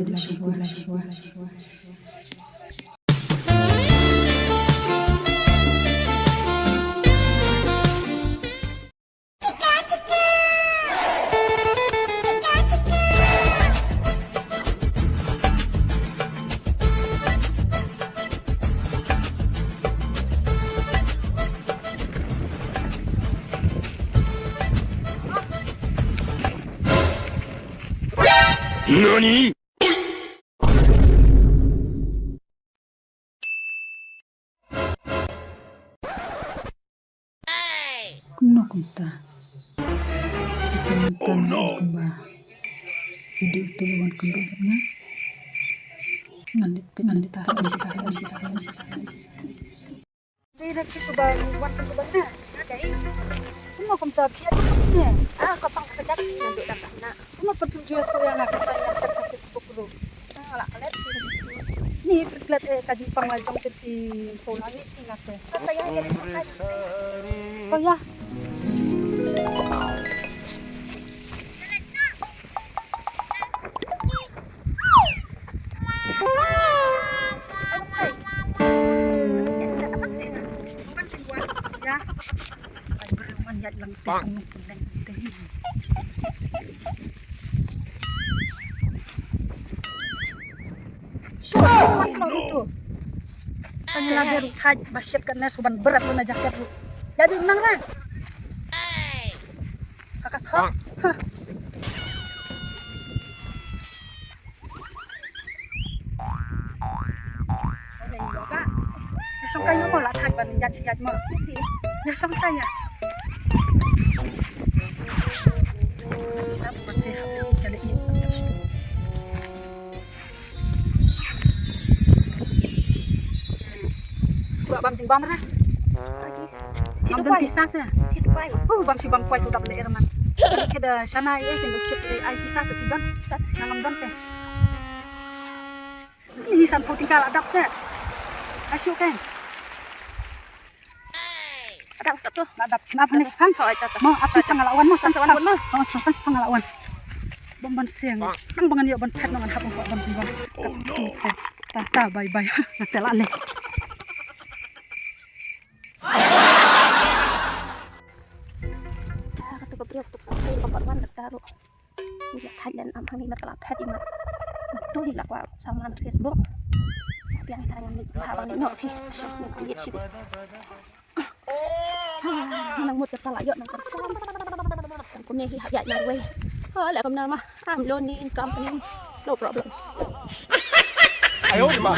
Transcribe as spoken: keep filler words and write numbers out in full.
Lashwa, lashwa. Nani? Kumno kumta? Kumta na kumba. Video tu wan kumba na. Ngan di, ngan di ta, ngan di ta, ngan di ta, ngan di ta. Dei na ki suba wan kumba na. Dei. Kumno kumta phi atu kumne? Ah, ka pang ka jat na duk dak na. Kumno pun pun jua tu yang aku tanya kat sa Facebook tu. Ni perklat eh ka jingpang la jong te ti so la ni ti ngate. Kata ya ya. Oh ya. Ya. Shuh, mas lo tu. Tanya lagi ruh thaj, basyat kat nes, ban berat lo na jaket ruh. Jadi menang lah. Kakak thok. Hah. Ya shong kai mo la thaj ban yat shi yat mo. Ya shong kai ya. Sa buat sehat, jadi ini. Kura bam jingbam re. Ngam don pisa te. Oh, bam shi bam kwai sudah beli air man. Kita shana ai, kita ucap saja ai pisa te tidak. Ngam don te. Ni san pau tingkal adap se. Asyik kan. Ada usap tu. Ada, ada punish kan? Hoi, tata. Mo, action pang lawan mo, action pang. Mo, action pang lawan. Bom ban siang. Nang bangan yo ban pet nang hap bom bom jiwa. Oh no. Ta ta bye bye. Nang tela le. Kata ko brio tu ko ko wan taru. Ni la thaj len am hangne mat ka la phet i mat. Tu hi la kwah sa man Facebook. Biang i tharai ngan leit bha bang leit noh phi. Ngan leit shi. Nang mut ka la ïoh nang kan. Kan kumne hi hap ïaid marwei. Ha, leh kumne ma. I'm lonely in company. No problem. Ayo ma.